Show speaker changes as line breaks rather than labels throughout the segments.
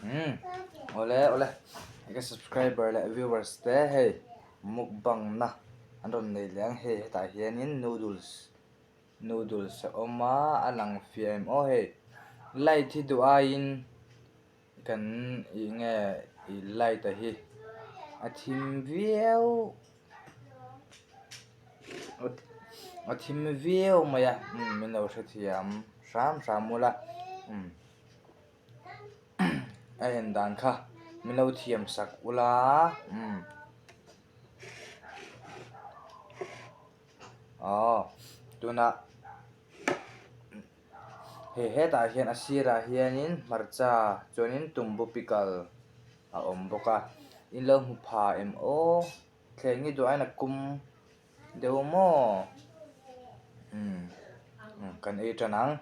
Umm awle awle ka subscriber leh viewers te hei mukbang na an rawn nei leh ang hei hetah hianin noodles noodles a awm a a lang fiah em aw hei light hi duh aiin kan ih nge ih light a hi a thim viau a thim viau mai a umm min lo hrethiam hram hram ula umm a en dan kha min lo thiam sak ula umm aw tunah Hei hetah hian a sirah hianin hmarcha chuanin tumbu pickle a awm bawk a in lo hmu pha em aw thleng hi duh aiin a kum deuh maw umm kan ei tan ang.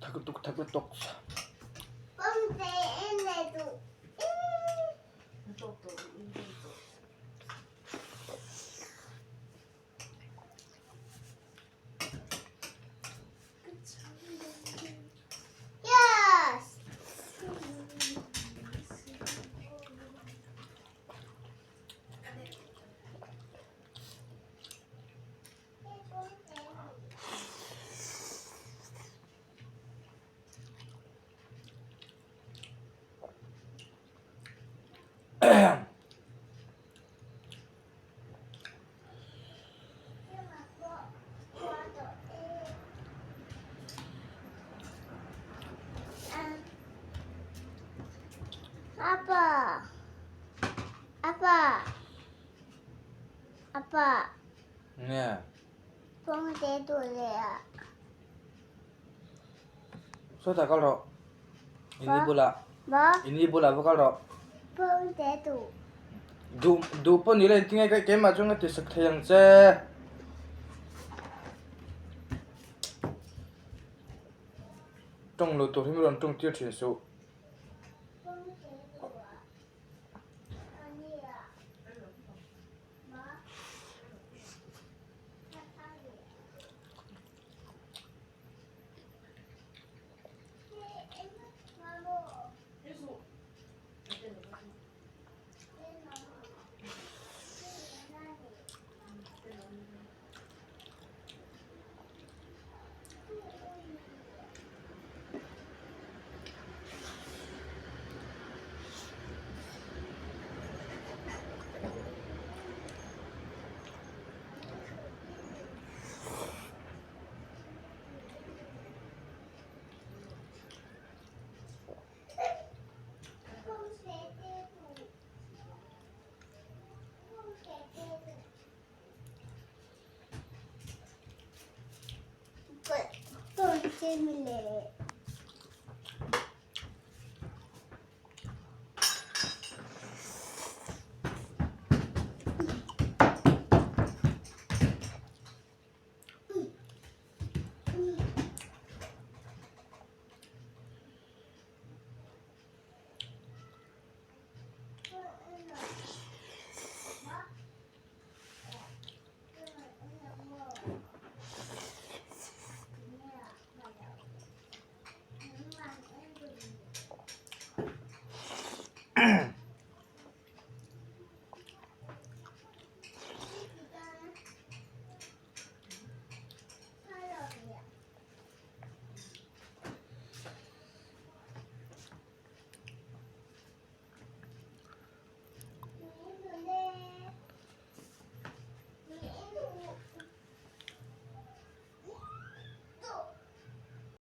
Thak lutuk thak lutuk. Nge? Sawtah kal rawh. Ini bulah. Ini bulah va kal rawh. Duh duh pawh ni la engtin nge keimah chuan ka ti sak thei ang che. Tawng lo tur hi mi rawn tawng tir thin suh.